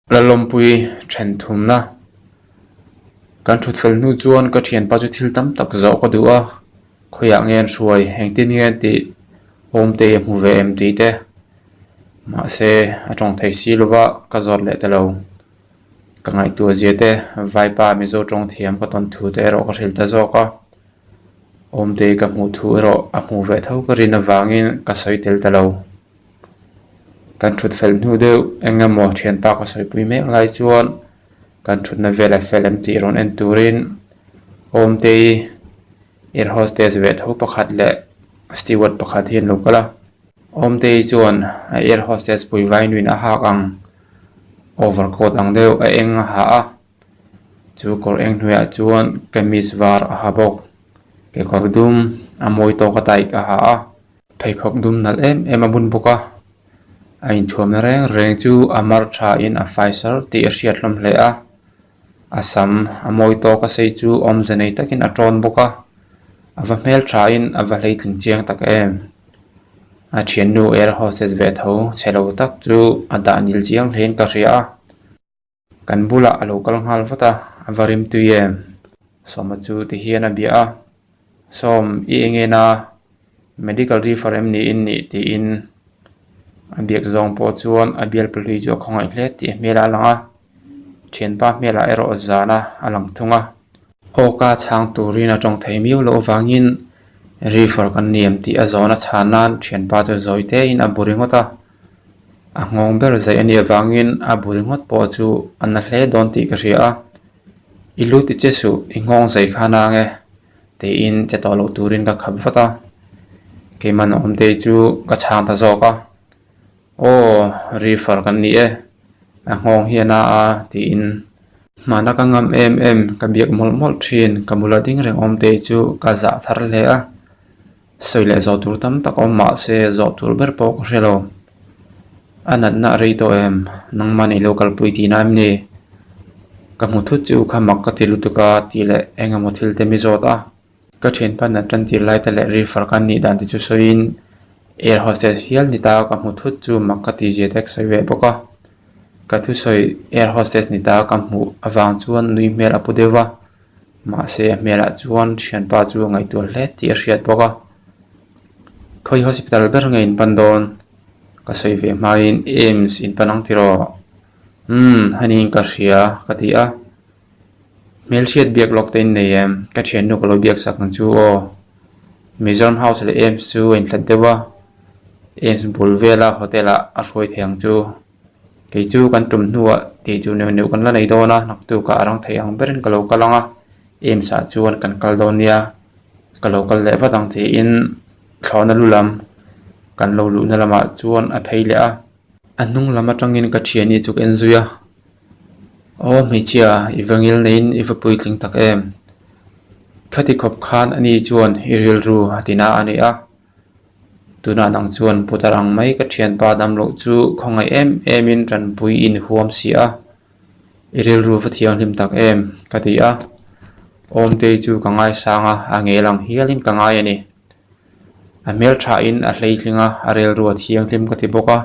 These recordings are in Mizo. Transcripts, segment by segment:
Lalawmpui then thumna kan thut fel hnu chuan ka thianpa chu thil tam tak zawh ka duh a, khawiah nge an hruai engtin nge an tih awmte a hmu ve em tih te mahse a tawng thei si lova ka zawt leh ta lo. Ka ngaihtuah zia te vaipa Mizo tawng thiam ka tawn thu te erawh ka hrilh ta zawk a, awmte ka hmuh thu erawh a hmuh ve tho ka rin avangin ka sawi tel ta lo. Kan thut fel hnu deuh eng emaw thianpa ka sawipui mek lai chuan kan thutna vel a fel em tih rawn en turin awmtei air hostess ve tho pakhat leh steward pakhat hi an lo kal a. Awmtei chuan a air hostess pui vainuin a hak ang overcoat ang deuh a eng a ha a chu kawr eng hnuaiah chuan kamis var a ha bawk kekawr dum a mawi tawk a taih a ha a. Pheikhawk dum nalh em em a bun bawk a, a inthuamna reng reng chu a mar tha in a fai sar tih a hriat hlawm hle a, a sam a mawi tawk a sei chu awmze nei takin a tawn bawk a, a va hmel tha in a va hleitling chiang tak em. A thiannu air hostess ve tho chhe lo tak chu a dah nil chiang hle in ka hria a. Kan bulah a lo kal nghal vat a, a va rim tui em? Sawma chu ti hian a bia a, Sawm, i eng en a? Medical refer em ni in nih? tiin a biak zawng pawh chuan a bial pahlui chu a khawngaih hle tih a hmelah a lang a, thianpa hmelah erawh zana a lang thung a. Awka chhang turin a tawng thei miau loh avangin refer kan ni em tih a zawn a chhan nan thianpa chu zawi tein a bu ringawt a. A nghawng ber zaih a nih avangin a bu ringawt pawh chu a na hle dawn tih ka hria a, I lu ti che suh, i nghawng zai kha nang e tiin che tawh loh turin ka khap vat a, keimah Awmtei chu ka chhang ta zawk a, Aw refer kan ni e, a nghawng hi a na a tiin hmana ka ngam em em ka biak mawlh mawlh thin ka bula ding reng Awmtei chu ka zah thar hle a. Sawi leh zawh tur tam tak awm mah se zawh tur ber pawh ka hre lo. A natna a rei tawh em? Nangmah nih lo kalpui tihna em ni? Ka hmu thut chu kha mak ka ti lutuk a tih leh eng emaw thil te mi zawt a. Ka thianpa nat tan tir lai te leh refer ka nih dan te chu sawiin air hostess hial ni ta ka hmu thut chu mak ka ti zia te ka sawi ve bawk a. Ka thusawi air hostess ni ta ka hmuh avang chuan nui hmel a pu deuh va. Mahse a hmelah chuan thianpa chu a ngaihtuah hle tih a hriat bawk a. Khawi hospital ber nge in pan dawn? Ka sawi ve hmain AIMS in pan ang tiraw? Umm haniin ka hria ka ti a. Hmelhriat biak lawk te in nei em? Ka thiannu ka lo biak sak ang chu aw. Mizoram House leh AIMS chu a inhlat deuh a. AIMS bul vela hotel ah a hruai thei ang chu. Kei chu kan tum hnuah tih tur neuh neuh kan la nei dawn a, naktukah a rang thei ang berin ka lo kal ang a, AIMS ah chuan kan kal dawn nia, ka lo kal leh vat ang tiin thlawhna lu lam kan lo luhna lamah chuan a phei leh a. A hnung lam atangin ka thiani chu ka en zui a, Aw hmeichhia i va ngil neiin i va puitling tak em? Khati khawp khan ani chuan i rilru a ti na a ni a. Tunah nang chuan putar ang mai ka thianpa dam loh chu khawngaih em em in tanpui i ni huam si a, i rilru va thianghlim tak em ka ti a, Awmtei chu ka ngaisang a, a ngel ang hial in ka ngai a ni. A hmeltha in a hleitling a, a rilru a thianghlim ka ti bawk a,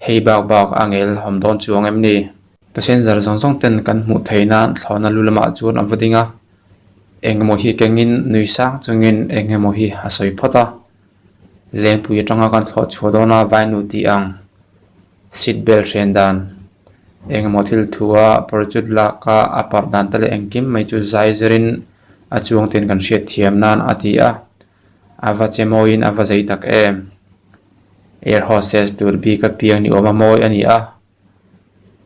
hei bak bak a ngel hawm dawn chuang em ni? Passenger zawng zawng ten kan hmuh theih nan thlawhna lu lamah chuan a va ding a, eng emaw hi kengin nui sang chungin eng emaw hi a sawi phawt a, lengpui atanga kan thlawh chhuah dawn a vainu tih ang seat belt hren dan eng emaw thil thu a parachute lak a a parh dan te leh engkim mai chu zai zirin a chuang ten kan hriat thiam nan a ti a, a va che mawiin a va zei tak em air hostess tur bik a piang ni awm a mawi a ni a.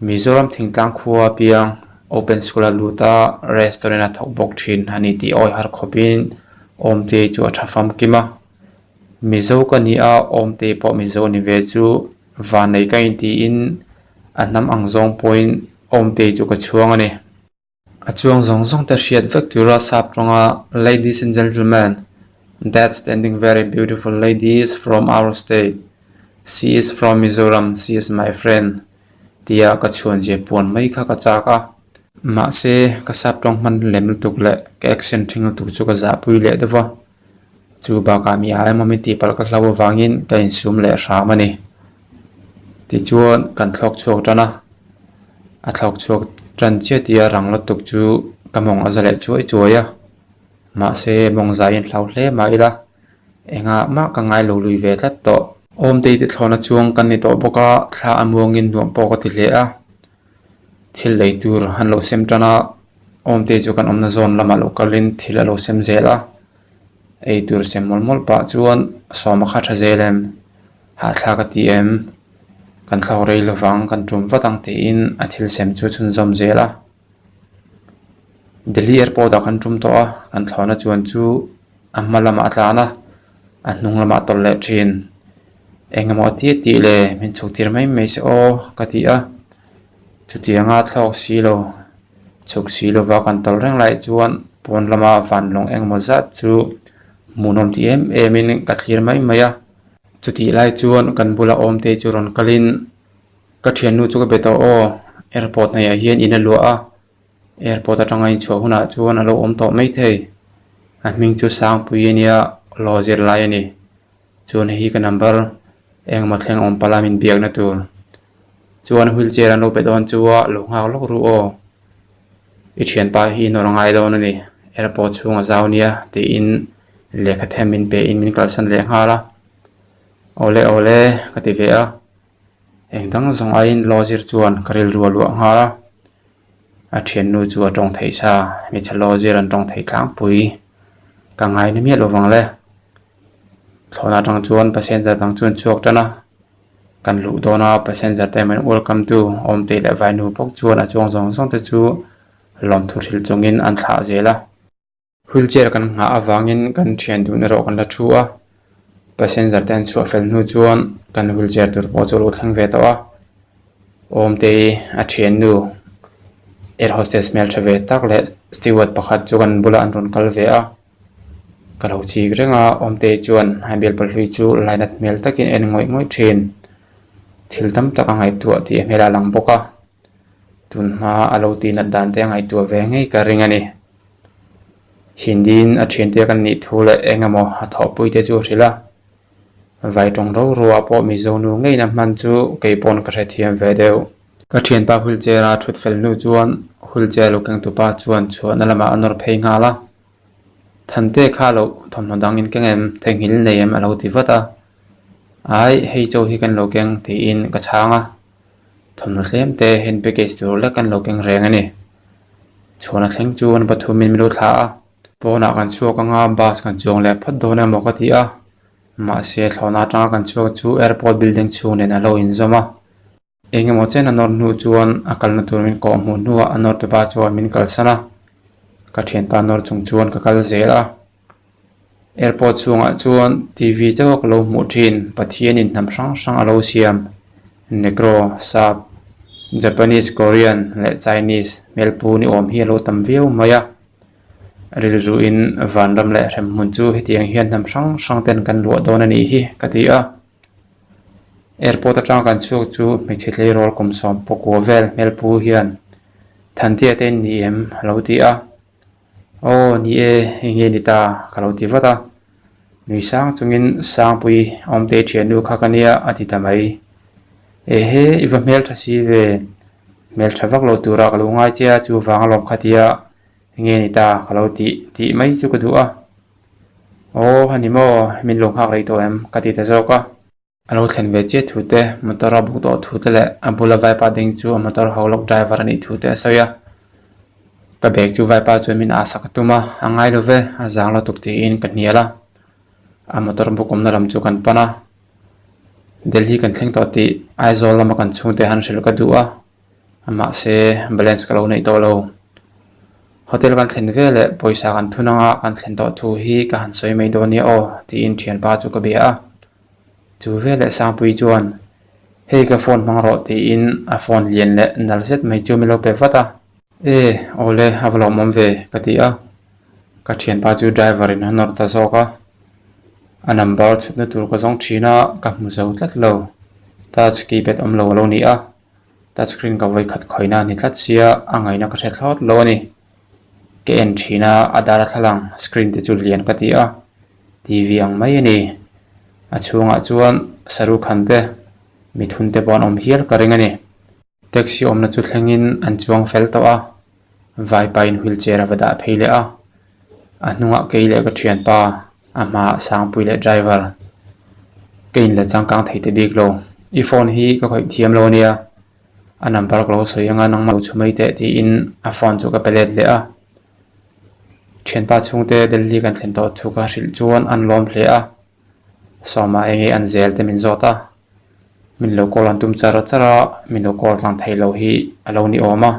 Mizoram thingtlang khua piang open school a lut a restaurant a thawk bawk thin a ni tih awi har khawpin Awmtei chu a tha famkim a Mizo ka ni a Awmtei pawh Mizo ni ve chu vannei ka intiin a hnam ang zawng pawhin Awmtei chu ka chhuang a ni. A chuang zawng zawng te hriat vek tura sap tawnga Ladies and gentlemen, that standing very beautiful lady is from our state, she is from Mizoram, she is my friend tia ka chhuan zia puan mai kha ka chak a. Mahse, ka sap tawng hman lem lutuk leh ka accent thing lutuk chu ka zahpui leh deuh va. Chu bakah mi a emaw min tihpalh ka hlau avangin ka insum leh hram a ni. Tichuan kan thlawk chhuak tan a, a thlawk chhuak tan chiah tia rang lutuk chu ka mawng a za leh chuai chuai a, mahse mawng zaiin hlau hle mah ila engah mah ka ngai lo lui ve tlat tawh. Awmtei te thlawhna chuang kan ni tawh bawk a, thla a muangin nuam pawh ka ti hle a, thil lei tur an lo sem tan a, awmtei chu kan awmna zawn lamah lo kalin thil a lo sem zel a. Ei tur sem mawlh mawlh pah chuan sawma kha tha zel em? Hahthlak a ti em? Kan thlawk rei lovang kan tum vat ang tiin a thil sem chu chhunzawm zel a. Delhi airport ah kan tum tawh a, kan thlawhna chuan chu a hma lamah a tlan a, a hnung lamah a tawlh leh thin. Eng emaw a ti a tih le min chhuk tir mai mai se aw ka ti a. Chutianga thlawk si lo Chhuk si lova kan tawlh reng lai chuan pawn lama vanlawng engemaw zat chu hmuhnawm ti em em in ka thlir mai mai a. Chutih lai chuan kan bula awm te chu rawn kalin ka thiannu chu ka be tawh aw airport hnaihah hian in a luah a airport atanga inchhuah hunah chuan a lo awm tawh maithei a hming chu Sangpui a nia law zirlai a ni. Chuan hei hi ka number engemaw thleng awm pala min biakna tur. Chuan wheelchair an lo pe dawn chu a lo nghak lawk ru aw. I thianpa hi nawr a ngai dawn a ni airport chhung a zau nia tiin lehkha them min pe in min kalsan leh nghal a. Awle awle ka ti ve a eng dang zawng aiin law zir chuan ka rilru a luah nghal a. A thiannu chu a tawng theih sa hmeichhe law zir an tawng thei tlangpui ka ngai na miah lo vang le. Thlawhna atang chuan passenger dang chu an chhuak tan a kan luh dawn a passenger te min welcome tu awmte leh vainu bawk chuan a chuang zawng zawng te chu lawmthu hrilh chungin an thlah zel a. Wheelchair kan nghah avangin kan thian dun erawh kan la thu a passenger te an chhuah fel hnu chuan kan wheelchair tur pawh chu a lo thleng ve tawh a awmte a thiannu air hostess hmeltha ve tak leh steward pakhat chu kan bulah an rawn kal ve a. Ka lo chik reng a, Awmtei chuan a bialpa hlui chu lainat hmel takin a en ngawih ngawih thin. Thil tam tak a ngaihtuah tih a hmel a lang bawk a, tun hma a lo tihnat dan te a ngaihtuah ve ngei ka ring a ni. Hindiin a thiante kan nih thu leh eng emaw a thawhpui te chu a hrilh a, vai tawng ro ro ah pawh Mizo nu ngeiin a hman chu kei pawn ka hrethiam ve deuh. Ka thianpa wheelchair a thut fel hnu chuan wheelchair lo keng tupa chuan chhuahna lamah a nawr phei nghal a. Thante kha lo thawmhnaw dang in keng em? Theihnghilh nei em? A lo ti vat a. Ai, hei chaw hi kan lo keng tiin ka chhang a. Thawmhnaw tlem te hand package tur lek kan lo keng reng a ni. Chhuahna thleng chu an pathumin min lo thlah a. Pawnah kan chhuak anga bus kan chuang leh phawt dawn emaw ka ti a. Mahse thlawhna atanga kan chhuak chu airport building chhung nen a lo inzawm a. Eng emaw chen a nawr hnu chuan a kalna tur min kawh hmuh hnuah a nawr tupa chuan min kalsan a, ka thianpa nawr chung chuan ka kal zel a. Airport chhungah chuan TV chauh a ka lo hmuh thin, Pathianin hnam hrang hrang a lo siam, Negro, Sap, Japanese, Korean leh Chinese hmelpu ni awm hi a lo tam viau mai a. Rilruin vanram leh hremhmun chu hetiang hian hnam hrang hrang ten kan luah dawn a nih hi ka ti a. Airport atanga kan chhuak chu hmeichhe tleirawl kum sawm pakua vel hmelpu hian Thantia te ni em a lo ti a, Aw ni e eng nge ni ta ka lo ti vat a, nui sang chungin Sangpui Awmtei thiannu kha ka nia a ti ta mai. Ehe i va hmeltha si ve, hmeltha vak lo tura ka lo ngai che a chuvang alawm kha tia eng nge ni ta ka lo tih tih mai chu ka duh a. Aw a ni maw min lo nghak rei tawh em ka ti ta zawk a. A lo thlen ve chiah thu te, motor a buk tawh thu te leh a bula vaipa ding chu a motor ho lawk driver a nih thu te a sawi a. Ka bag chu vaipa chuan min ah sak a tum a, a ngai lo ve, a zang lutuk tiin ka hnial a. A motor buk awmna lam chu kan pan a. Delhi kan thleng tawh tih Aizawl lama kan chhungte han hrilh ka duh a. Mahse balance ka lo neih tawh lo. Hotel kan thlen ve leh pawisa kan thun anga kan thlen tawh thu hi ka han sawi mai dawn nia aw tiin thianpa chu ka bia a. Chu veleh Sangpui chuan hei ka phone hmang rawh tiin a phone lian leh nal zet mai chu min lo pe vat a. E awle a va lawmawm ve ka ti a. Ka thianpa chu driver in a nawr ta zawk a. A number chhutna tur ka zawng thin a ka hmu zo tlat lo. Touch keypad awm lo a lo ni a. Touch screen ka vawi khat khawihna a ni tlat sia a ngaihna ka hre thlawt lo a ni. Ka en thin a a dar a thlalang screen te chu lian ka ti a T V ang mai a ni. A chhungah chuan Shahrukh Khan te. Mithun te pawh an awm hial ka ring a ni. Taxi awmna chu thlengin an chuang fel tawh a, vaipain wheelchair a va dah phei leh a. A hnungah kei leh ka thianpa, a hmaah Sangpui leh driver. Ka in la changkang thei ta bik lo. I phone hi ka khawih thiam lo ania, a number ka lo sawi anga nangmah lo chhu mai teh tiin a phone chu ka pe let leh a. Thianpa chhungte Delhi kan thlen tawh thu ka hrilh chuan an lawm hle a. Sawma enge an zel te min zawt a, min lo call an tum char char a, min lo call tlang thei lo hi a lo ni awm a.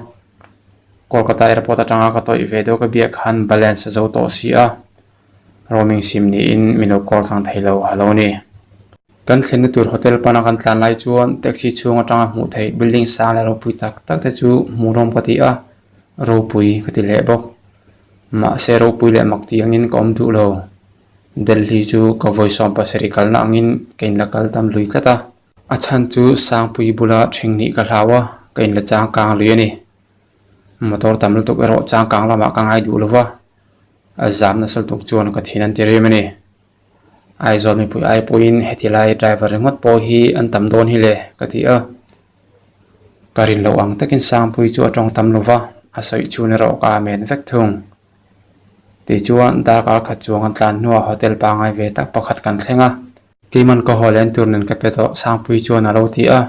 Kolkata airport atanga ka tawih ve deuh ka biak khan balance a zo tawh si a, roaming sim niin min lo call tlang thei lo a lo ni. Kan thlenna tur hotel pana kan tlan lai chuan taxi chhung atanga hmuh theih building sang leh ropui tak tak te chu hmuhnawm ka ti a, ropui ka ti leh bawk. Mahse ropui leh mak tih angin ka awm duh lo. Delhi chu ka vawi 70 kalna angin ka inla kal tam lui tlat a. A chhan chu Sangpui bula ṭhing nih ka hlau a, ka inla changkang lui a ni. Motor tam lutuk erawh changkang lamah ka ngai duh lo va, a zam nasa lutuk chuan ka thin an ti rim a ni. Aizawl mipui ai pawhin heti lai driver ringawt pawh hi an tam dawn hi le ka ti a. Ka rin loh ang takin Sangpui chu a tawng tam lo va, a sawi chhun erawh ka amen vek thung. Tichuan darkar khat chuang an tlan hnuah hotel pangngai ve tak pakhat kan thleng a. Keiman ka haw len tur nen ka pe tawh Sangpui chuan a lo ti a.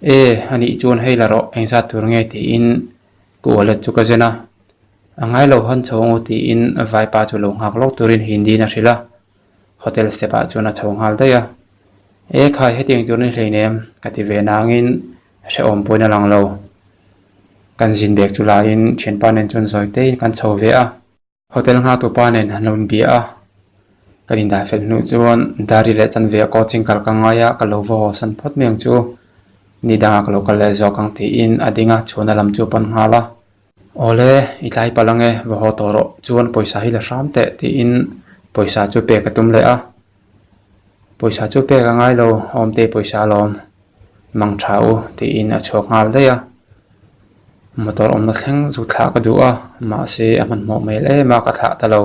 E, anih chuan hei la rawh engzat tur nge tiin ka wallet chu ka zen a. A ngai lo hawn chho ang u tiin vaipa chu lo nghak lawk turin Hindi in a hrilh a. Hotel step ah chuan a chho nghal daih a. E khai hetiang tur ni hleinem ka ti ve nangin hrehawm pawhin a lang lo. Kan zin bag chu laiin thianpa nen chuan zawi tein kan chho ve a. Hotel nghaktu pa nen an lo inbia a, kan indah fel hnuh chuan Dari leh Chanve a coaching kal ka ngai a, ka lo va haw san phawt mai ang chu. Ni dangah ka lo kal leh zawk ang tiin a ding a, chhuahna lam chu a pan nghal a. Awle, i tlai palh ange, va haw tawh rawh, chuan pawisa hi la hram teh tiin pawisa chu pek a tum leh a. Pawisa chu pek a ngai lo, awmtei pawisa alawm, mang tha u tiin a chhuak nghal daih a. Motor awmna thleng chu thlah ka duh a, mahse a hmanhmawh hmel em a ka thlah ta lo.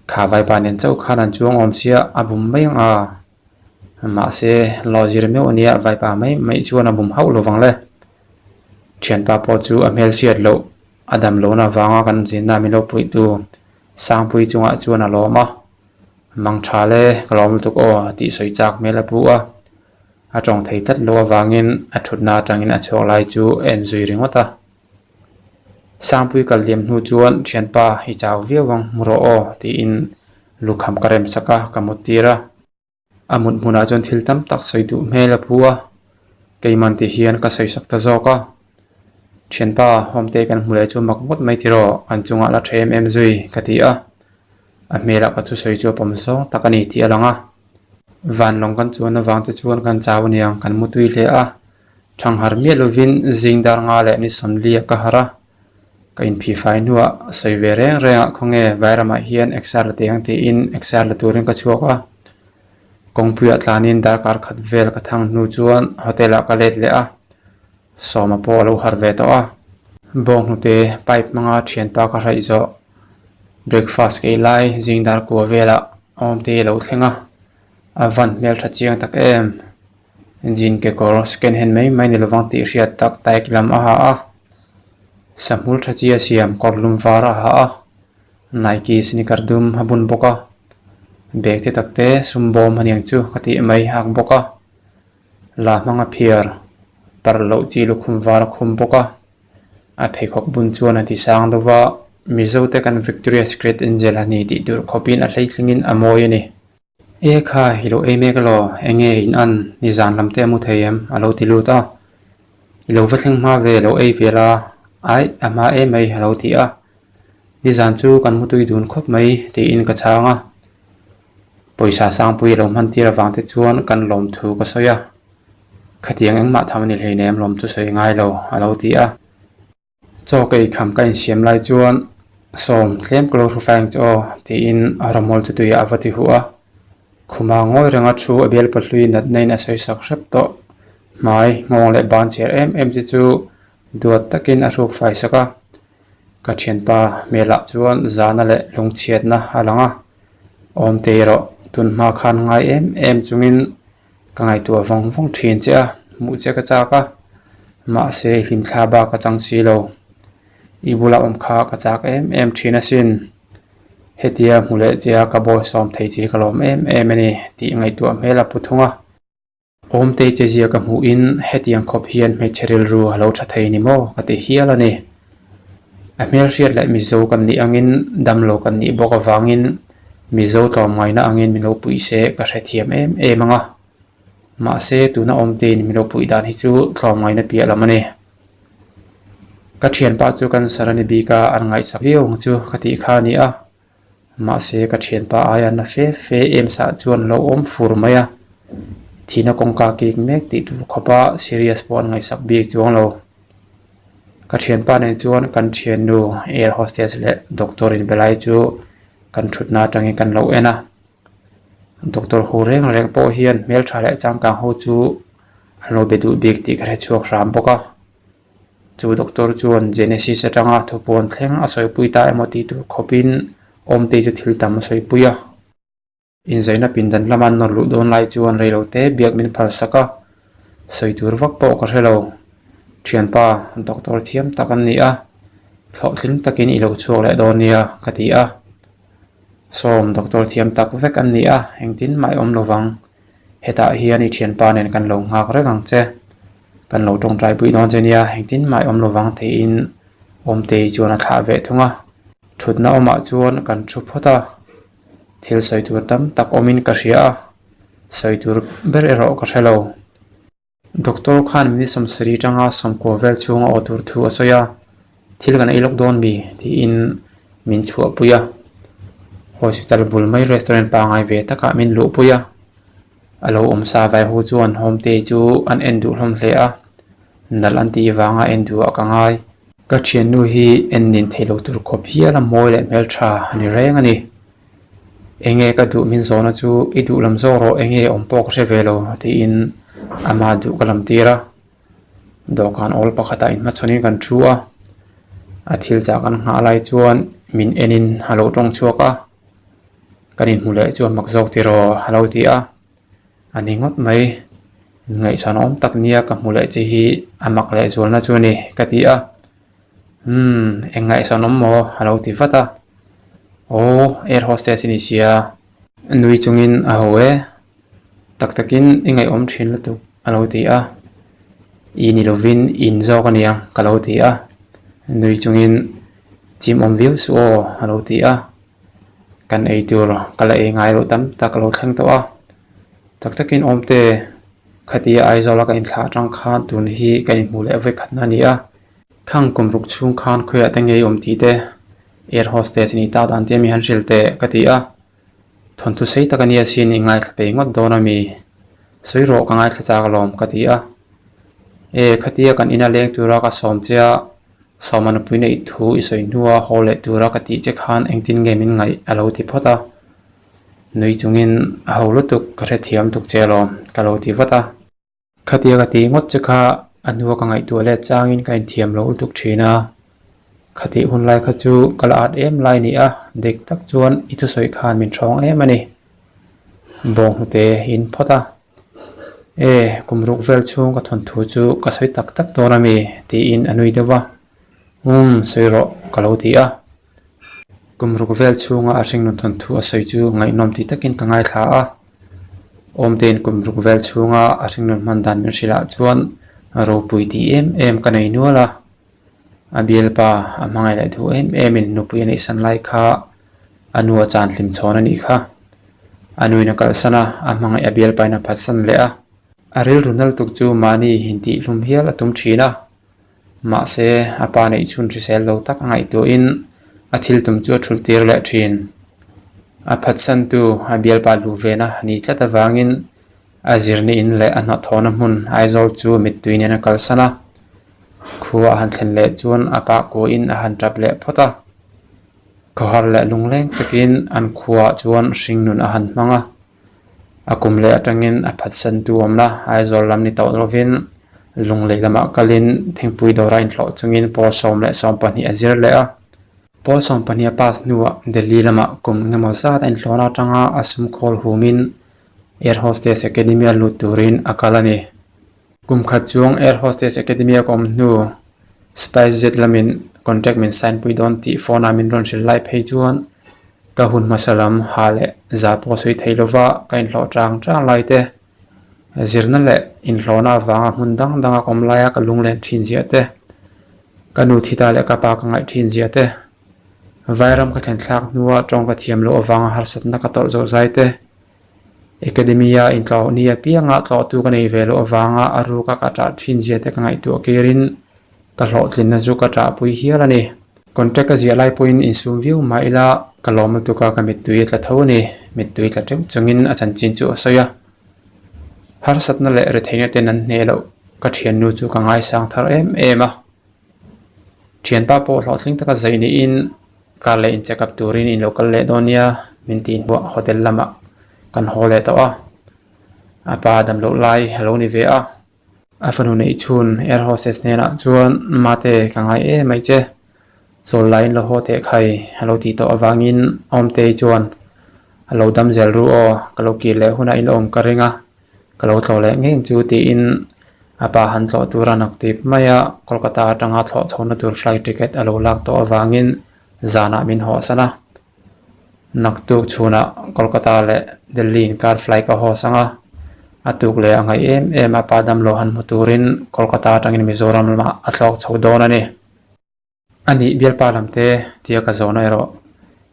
Kha vaipa nen chauh khan an chuang awm sia a bum mai ang a, mahse law zir meuh ania vaipa mai mai chuan a bum hauh lo vang le. Thianpa pawh chu a hmelhriat loh a dam lohna avanga kan zinna min lo puihtu Sangpui chungah chuan a lawm a. Mang tha le, ka lawm lutuk aw tih sawi chak hmel a pu a. A tawng thei tlat loh avangin a thutna atangin a chhuak lai chu a en zui ringawt a. Sangpui kal liam hnu chuan thianpa i chau viau ang mu rawh aw tiin lukham ka rem sak a, ka mut tir a. A mut hmunah chuan thil tam tak sawi duh hmel a pu a, keiman ti hian ka sawi sak ta zawk a. Thianpa, Hawmte kan hmu leh chu mak ngawt mai tiraw, an chungah la tha em em zui, ka ti a. A hmelah ka thusawi chu a pawm zawng tak a ni tih a lang a. Vanlawng kan chuan avang te chuan kan chau aniang kan mu tui hle a. Thanghar miah lovin zing dar nga leh ni sawmli ah ka harh a. Ka inphihfai hnuah sawi ve reng reng ah khawnge vairamah hian exer la teh ang tiin exer la turin ka chhuak a. Kawngpuiah tlanin darkar khat vel ka thang hnu chuan hotel ah ka let leh a, Sawma pawh a lo harh ve tawh a. Bawnghnute pipe hmanga thianpa ka hraih zawh breakfast ka ei lai zing dar kua velah awmte a lo thleng a, a van hmeltha chiang tak em. Jean kekawr second hand mai mai ni lovang tih hriat tak taik lam a ha a, sahmul tha chi a siam kawr lum var a ha a, Nike sneaker dum a bun bawk a, bag te tak te sum bawm aniang chu ka tih mai a ak bawk a, la hmang a phiar parh loh chi lukhum var a khum bawk a, a pheikhawk bun chuan a ti sang deuh va, Mizo te kan Victoria Secret Angel a ni tih tur khawpin a hleitlingin a mawi a ni. E kha, i lo ei mek alaw? Enge in an? Nizan lam te a mu thei em? A lo ti lut a. I lo va thleng hma ve, lo ei ve la. Aih, a hma em mai, a lo ti a. Nizan chu kan mu tui dun khawp mai, tiin ka chhang a. Pawisa Sangpui a lo hman tir avang te chuan kan lawmthu ka sawi a. Khatiang engmah tham a ni hleinem lawmthu sawi ngai lo, a lo ti a. Chaw ka eikham ka insiam lai chuan sawm tlem ka lo hru fai ang che aw tiin a rawmawl chu tuiah a va ti huh a. Khuma ngawi renga thu a bialpa hlui natna in a sawi sak hrep tawh. Hmai, nghawng leh ban chher em em te chu duat takin a hruk fai sak a. Ka thianpa hmelah chuan zana leh lungchhiatna a lang a. Awmte erawh tunhma khan ngai em em chungin. Ka ngaihtuah vawng vawng thin che a, hmuh che ka chak a, mahse i hlimthla bak ka chang si lo. I bula awm kha ka chak em em thin asin. Hetia hmu leh che a ka bawi sawm thei che hi ka lawm em em a ni tih ngaihtuah hmel a pu thung a. Awmtei che zia ka hmuhin hetiang khawp hian hmeichhe rilru a lo tha thei ni maw ka ti hial a ni. A hmelhriat leh Mizo kan nih angin damlo kan nih bawk avangin Mizo tlawmngaihna angin min lo puih se ka hrethiam em em ang a. Mahse tuna Awmteiin min lo puih dan hi chu tlawmngaihna piah lam a ni. Ka thianpa chu cancer a ni bik a, an ngaihsak viau ang chu ka tih kha a ni a. Mahse ka thianpa aia na fe fe em sah chuan lo awm fur mai a, thihna kawngka kik mek tih tur khawpa serious pawh an ngaihsak bik chuang lo. Ka thianpa nen chuan kan thiannu air hostess leh doctor in be lai chu kan thutna atangin kan lo en a, doctor hu reng reng pawh hian hmeltha leh changkang ho chu an lo be duh bik tih ka hre chhuak hram bawk a. Chu doctor chuan Genesis atanga thupawn thleng a sawipui ta emaw tih tur khawpin Awmtei chu thil tam a sawipui a. Inzaina pindan lama an nawr luh dawn lai chuan reilote biak min phal sak a, sawi tur vak pawh ka hre lo. Thianpa, doctor thiam tak an ni a, thlawhtling takin i lo chhuak leh dawn nia ka ti a. Sawm, doctor thiam tak vek an ni a, engtin mah i awm lovang. Hetah hian i thianpa nen kan lo nghak reng ang che. Kan lo tawngtai pui dawn che nia, engtin mah i awm lovang tiin Awmtei chuan a thlah ve thung a. Thutna awmah chuan kan thu phawt a, thil sawi tur tam tak awmin ka hria a, sawi tur ber erawh ka hre lo. Doctor khan minute sawmsarih atanga sawmkua vel chhunga aw tur thu a sawi a, thil kan ei lawk dawn mi tiin min chhuahpui a. Hospital bul mai restaurant pangngai ve takah min luhpui a. A lo awm sa vai ho chuan Hawmtei chu an en duh hlawm hle a, nalh an tih vanga en duhah ka ngai. Ka thiannu hi en nin theih loh tur khawp hial a mawi leh hmeltha a ni reng a ni. Enge ka duh min zawhna chu i duh lam zawk rawh enge awm pawh ka hre ve lo tiin ama duh ka lam tir a. Dawhkan awl pakhatah inhmachhawnin kan thu a, a thil chah kan nghah lai chuan min enin a lo tawng chhuak a. Kan inhmu leh chuan mak zawk tiraw a lo ti a, a ni ngawt mai. Ngaihsan awm tak nia ka hmu leh che hi a mak leh zualna chu a ni ka ti a. Umm eng ngaihsan awm maw a lo ti vat a. Aw air hostess i ni sia. Nui chungin a ho e. Tak takin i ngaihawm thin lutuk a lo ti a. I ni lovin in zawk a nia ka lo ti a. Nui chungin chim awm viau suh aw a lo ti a. Kan ei tur ka la ei ngai loh tam tak a lo thleng tawh a. Tak takin awmte khatia Aizawl a ka inthlah atang khan tun hi ka inhmuh leh vawikhatna a ni a. Khang kum ruk chhung khan khawiah te ngei awm tih te, air hostess i nih tak dan te mi han hrilh teh ka ti a. Thawnthu sei tak a nia sin i ngaithla pei ngawt dawn a mi? Sawi rawh ka ngaithla chak alawm ka ti a. E khatia kan ina leng tura ka sawm che a, sawma nupui neih thu i sawi hnua haw leh tura ka tih che khan engtin nge min ngaih a lo ti phawt a. Nui chungin a ho lutuk ka hrethiam tuk che alawm ka lo ti vat a. Khatia ka tih ngawt che kha a hnua ka ngaihtuah let changin ka inthiam lo lutuk thin a. Khatih hun lai kha chu ka la at em lai ni a, dik tak chuan i thusawi khan min ṭhawng em a ni. Bawnghnute in phawt a. E, kum ruk vel chhung ka thawnthu chu ka sawi tak tak dawn a mi? tiin a nui deuh va. Umm, sawi rawh ka lo ti a. Kum ruk vel chhunga a hringnun thawnthu a sawi chu ngaihnawm ti takin ka ngaithla a. Awmtein kum ruk vel chhunga a hringnun hman dan min hrilh ah chuan ropui tih em em ka nei nual a. A bialpa a hmangaih leh duh em emin nupui a neihsan lai kha a nu a chan hlim chhawn a nih kha. A nuin a kalhsan a, a hmangaih a bialpain a phatsan leh a. A rilru nal tuk chu mahni intihhlum hial a tum thin a. Mahse, a pa neih chhun hrisel lo tak a ngaihtuahin a thil tum chu a thulh tir leh thin. A phatsantu a bialpa luh vena ni tlat avangin a zirni in leh a hnawhthawhna hmun Aizawl chu mittui nen a kalsan a. Khua a han thlen leh chuan a pa kuahin a han tap leh phawt a. Khawhar leh lungleng takin an khuaah chuan hringnun a han hmang a. A kum leh atangin a phatsantu awmna Aizawl lam ni tawh lovin Lunglei lamah kalin thingpui dawra inhlawh chungin pawl 12 a zir leh a. Pawl 12 a pass hnuah Delhi lamah kum engemaw zat a inhlawhna atanga a sum khawl humin. Air Hostess Academy a lut turin a kal a ni. Kum khat chuang Air Hostess Academy a ka awm hnu SpiceJet lamin contract min sign pui dawn tih phone a min rawn hrilh lai phei chuan ka hun hmasa lam ha leh za pawh sawi thei lova ka inhlawh chang chang lai te, zirna leh inhlawhna avanga hmun dang danga ka awm laia ka lunglen thin ziah te, ka nu thi ta leh ka pa ka ngaih thin ziah te, Vairam ka thlen thlak hnua tawng ka thiam loh avanga harsatna ka tawrh zawh zai te, Academy-a intlawh ni apianga tlawhtu ka nei ve loh avanga a ruka ka ṭah ṭhin zia te ka ngaihtuah kirin ka hlawhtlinna chu ka ṭahpui hial a ni. Contract ka ziah lai pawhin insum viau mah ila ka lawm lutuk a, ka mittui a tla tho a ni. Mittui tla ṭeuh chungin a chanchin chu a sawi a. Harsatna leh retheihna ten an hneh loh ka ṭhiannu chu ka ngaisang thar em em a. Thianpa pawh hlawhtling taka zai niin car leh in check up turin in lo kal leh dawn nia min tih hnuah hotel lamah kan haw leh tawh a, a pa damloh lai a lo ni ve a, a fanu neih chhun air hostess hnenah chuan mate ka ngai em mai che, chawl laiin lo haw teh khai a lo tih tawh avangin Awmtei chuan a lo dam zel ru aw ka lo kir leh hunah in awm ka ring a. Ka lo tlawh leh ngeng chu tiin a pa han tlawh tur a nak tip mai a, Kolkata atanga thlawh chhohna tur flight ticket a lo lak tawh avangin zanah min hawhsan a. Naktuk chhunah Kolkata leh Delhi inkar flight ka haw sang a, a tuk leh a ngaih em em a pa damlo han hmu turin Kolkata atangin Mizoram lamah a thlawk chho dawn a ni. A nih bialpa lam te tia ka zawhna erawh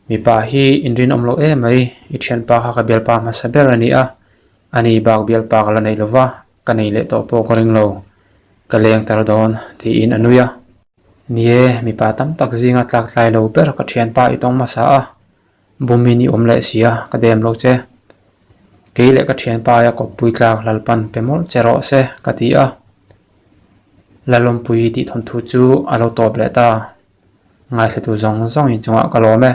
mipa hi inrinawm loh em mai, i thianpa kha ka bialpa hmasa ber a ni a, a ni bak bialpa ka la nei lo va, ka nei leh tawh pawh ka ring lo, ka leng tar dawn tiin a nui a. Ni e, mipa tam tak zinga tlak tlai lo ber ka thianpa i tawng hmasa a, Bumin i awm leh si a, ka dem lo che. Kei leh ka thianpa aia kawppui tlak Lalpan pe mawlh che rawh se, ka ti a. Lalawmpui tih thawnthu chu a lo tawp leh ta. Ngaithlatu zawng zawng inchungah ka lawm e.